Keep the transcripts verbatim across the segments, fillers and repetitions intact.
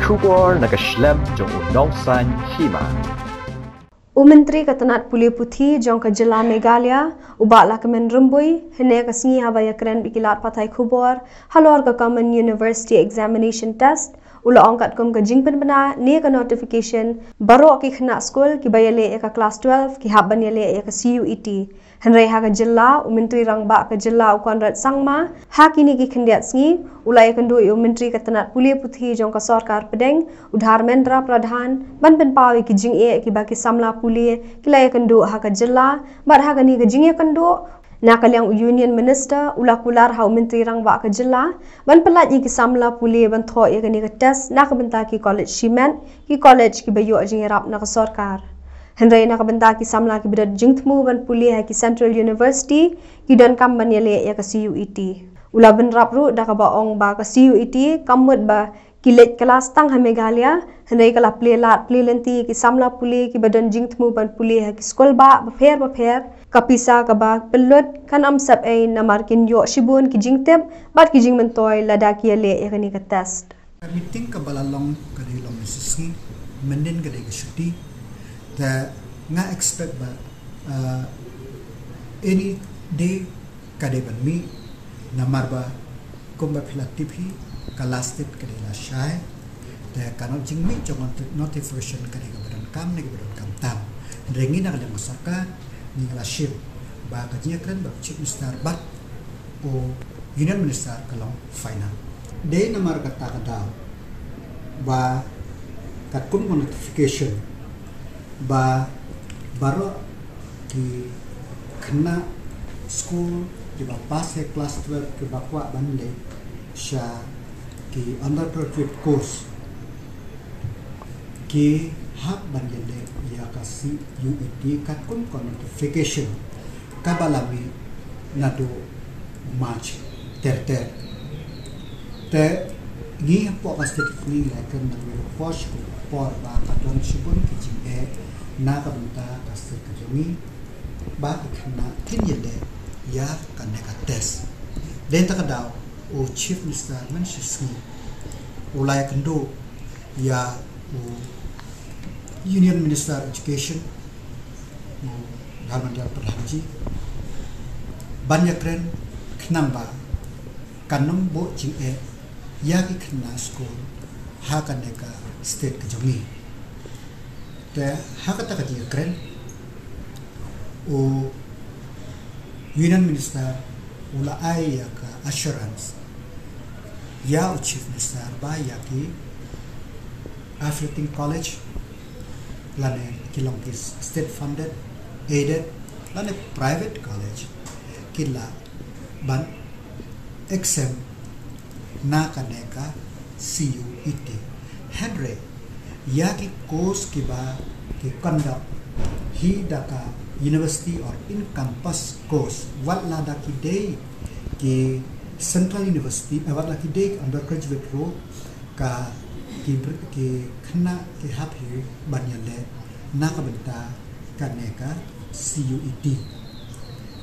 Khubor na ka shlem jong u nongsan hima. U Myntri ka tnat pule puthi jong ka jylla Meghalaya, u Bah Lahkmen Rymbui, hynne ka sngi haba ïakren bad ki lad pathai khubor halor ka Common University Examination Test, u la ong katkum ka jingpynbna ne ka notification, baroh ki khynnah skul kiba ïaleh ïa ka klas twelve ki hap ban ïaleh ïa ka C U E T. Hynrei ha ka jylla, u Myntri Rangbah ka jylla u Conrad Sangma, ha kine ki khyndiat sngi, u la ïakynduh ïa u Myntri ka tnat pule puthi jong ka sorkar pdeng, u Dharmendra Pradhan, ban pynpaw ïa ki jingeh kiba ki samla pule ki la ïakynduh ha ka jylla, bad ha kane ka jingïakynduh, na ka liang u Union Minister u la kular ha u Myntri Rangbah ka jylla ban pyllait ïa ki samla pule ban thoh ïa kane ka test na ka bynta ki college shimet, ki college kiba ïoh jingïarap na ka sorkar. Hynrei na ka bynta ki samla kiba don jingthmu ban pule ha ki Central University, ki donkam ban ïaleh ïa ka C U E T. U la bynrap ruh da kaba ong ba ka C U E T kam mut ba ki leit klas tang ha Meghalaya, hynrei ka la plie lad plie lynti ïa ki samla pule kiba don jingthmu ban pule ha ki skul bah bapher bapher, ka pisa kaba pynlut kan ym sep ei namar kin ïoh shibun ki jingtip bad ki jingmyntoi lada ki ïaleh ïa kane ka test. Ka meeting kaba la long ka dei long shisngi, mynnin ka dei ka shuti. Te nga expect ba, uh, any day ka dei ban mih, namar ba kumba phi la tip hi, ka last date ka dei la shai. Te ka not jingmih jong noti-, notification ka dei kaba donkam ne kaba donkam tam. Hynrei ngi na ka liang ka sorkar ngi la shim ba ka jingïakren bad u Chief Minister bad u Union Minister ka long final. Dei namar kata ka daw ba katkum ka notification ba baroh ki khynnah skul kiba pass ïa klas twelve kiba kwah ban leit sha ki undergraduate course ki hap ban ïaleh ïa ka C U E T katkum ka notification kaba la mih naduh March ter ter. Te ngi hapoh ka state ngi la kren nang ïa ka por sha ka por ba ka don shibun ki jingeh na ka bynta ka state ka jong ngi ba ki khynnah kin ïaleh ïa kane ka test. Dei ta ka daw u Chief Minister mynshisngi u la ïakynduh ïa u Union Minister Education, u Dharmendra Pradhan ji, ban ïakren khnang ba kan ym buh jingeh ïa ki khynnah skul ha kane ka state ka jong ngi. Te ha kata ka jingïakren u Union Minister u la ai ïa ka assurance ïa u Chief Minister ba ïa ki affiliating college lane ki long ki state funded, aided lane private college ki lah ban exempt na kane ka C U E T. Hynrei ïa ki course kiba ki conduct hi da ka university or in campus course, wat la da ki dei ki central university, eh, wat la ki dei undergraduate ruh, ka ki br-, ki khynnah ki hap hi ban ïaleh na ka bynta kane ka C U E T.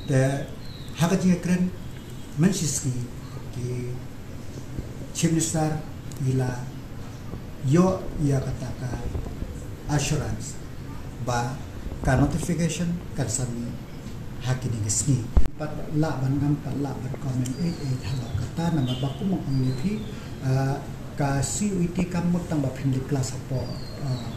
Te ha ka jingïakren mynshisngi ki Chief Minister i la ïoh ïa kata ka assurance ba ka notification kan sa mih ha kine ki sngi. Pat lah ban ngam pat lah ban comment ei ei halor kata namar ba kum ong ïa phi, ah, ka C U E T kam mut tang ba phin leit klas hapoh, ah,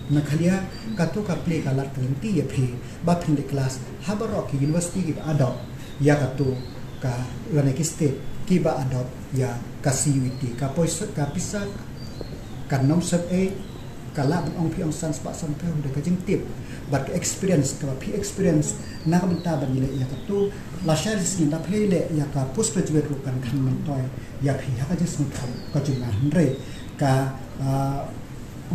Meghalaya. Kato ka plie ka lad ka lynti ïa phi ba phin leit klas ha baroh ki university kiba adopt ïa kato ka lane ki state kiba adopt ïa ka C U E T. Ka poisa, ka pisa kan ym sep ei, ka lah ban ong phi ong san spah san phew, hynrei ka jingtip bad ka experience kaba phi experience na ka bynta ban ïaleh ïa kato, lashai shi sngi da phi leh ïa ka postgraduate ruh kan khang myntoi ïa phi ha ka jingsngewthuh ka jong nga. Hynrei ka, ah,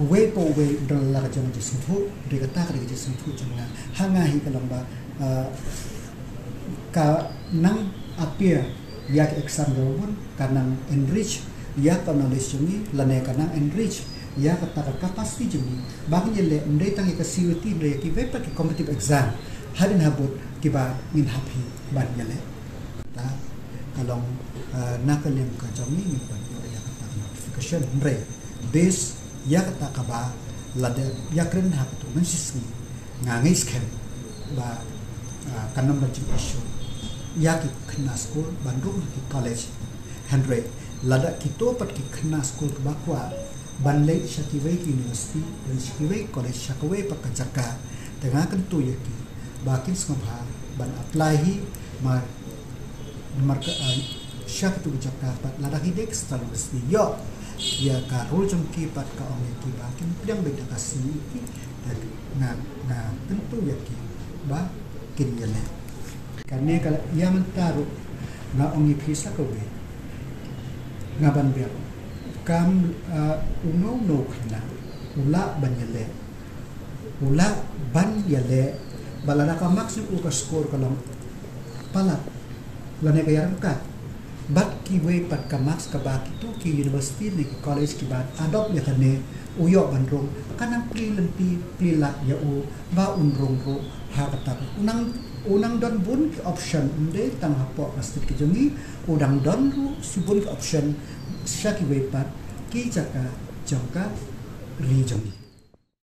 uwei pa uwei u don la ka jong ka jingsngewthuh, hynrei kata ka dei ka jingsngewthuh jong nga. Ha nga hi ka long ba, ah, ka nang appear ïa ka exam jong ngi, ka nang enrich ïa ka knowledge jong ngi, lane ka nang enrich ïa kata ka capacity jong ngi ba ngin ïaleh ym dei tang ïa ka C U E T, hynrei ïa kiwei pat ki competitive exam hadien habud kiba ngin hap hi ban ïaleh. Ta ka long, eh, na ka liang ka jong ngi ngim pat ïoh ïa kata ka notification, hynrei Base ïa kata kaba lada ïakren ha katu mynshisngi, nga ngeit skhem ba, ah, kan ym don jingissue ïa ki khynnah skul ban rung ha ki college. Hynrei lada kito pat ki khynnah skul kiba kwah ban leit sha kiwei ki university, leit sha kiwei college, sha kawei pat ka jaka, te nga kyntu ïa ki ba kin sngewbha ban apply hi. Mar, mar ka, ah, sha katu ka jaka pat lada hi dei ka Central University, ïoh ïa ka rule jong ki pat, ka ong ïa ki ba kin pdiang beit da ka C U E T. Te nga, nga kyntu ïa ki ba kin ïaleh. Kane ka la ïa mynta ruh nga ong ïa phi sa kawei, nga ban biang, kam, ah, uno uno u khynnah u lah ban ïaleh, u lah ban ïaleh ba lada ka marks jong u, ka score ka long palat lane ka ïaryngkat bad kiwei pat ka marks kaba kitu ki university ne ki college kiba adopt ïa kane, u ïoh ban rung. Kan nang plie lynti plie lad ïa u ba un rung ruh ha kata. U nang, u nang don bun ki option, ym dei tang hapoh ka state ka jong ngi, u dang don ruh shibun ki option sha kiwei pat ki jaka jong ka ri jong ngi.